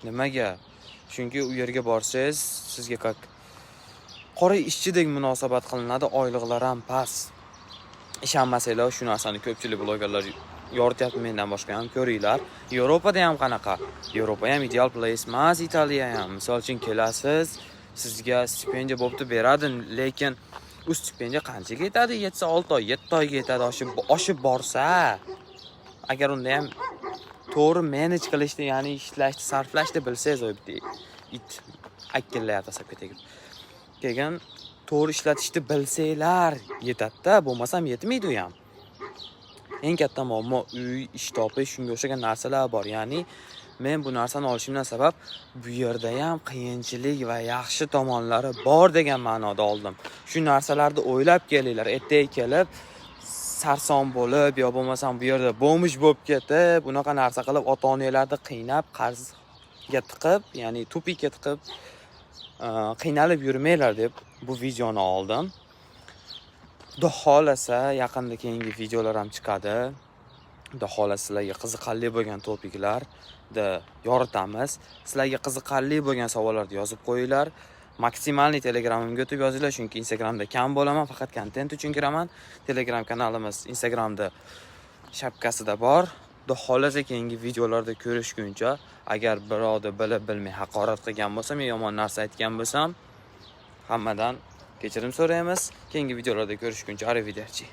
Nimaga? Chunki u yerga borsangiz, sizga как qora ishchidek munosabat qilinadi, oyliqlar ham past. Ishonmasanglar, shu narsani ko'pchilik blogerlar yorityapti, mendan boshqa ham, ko'ringlar. Yevropada ham qanaqa? Yevropa ham ideal place emas, Italiya ham. Misol uchun, kelasiz, sizga stipendiya bo'pti beradi, lekin u stipendiya qanchaga yetadi? Yetsa 6 oy, 7 oyga yetadi, oshib borsa. Agar unda ham to'g'ri manage qilishni, ya'ni ishlashni, sarflashni bilsangiz, oy, bitta it akillayapti asabga tegib. Keyin to'g'ri ishlatishni bilsanglar yetadi-da, bo'lmasam yetmaydi u ham. Eng katta muammo uy, ish topish, shunga o'xshagan narsalar bor. Ya'ni men bu narsani olishimdan sabab bu yerda ham qiyinchilik va yaxshi tomonlari bor degan ma'noda oldim. Shu narsalarni o'ylab kelinglar. Ertaga kelib sarson bo'lib yo bo'lmasam bu yerda бомж bo'lib ketib, unaqa narsa qilib, ota-onalarni qiynab, qarzga tiqib, ya'ni тупик ka tiqib, qiynalib yurmanglar deb bu videoni oldim. Xudo xohlasa, yaqinda keyingi videolar ham chiqadi. Xudo xohlasa, sizlarga qiziqarli bo'lgan topiklarda yoritamiz. Sizlarga qiziqarli bo'lgan savollarni yozib qo'yinglar. Максимальный Telegramimga o'tib yozinglar, chunki Instagramda kam bo'laman, faqat kontent uchun kiraman. Telegram kanalimiz Instagramda шапка sida bor. Xudo xohlasa, keyingi videolarda ko'rishguncha, agar birovni bilib bilmay haqorat qilgan bo'lsam, yo yomon narsa aytgan bo'lsam, hammadan kechirim so'raymiz. Keyingi videolarda ko'rishguncha, arrivederci.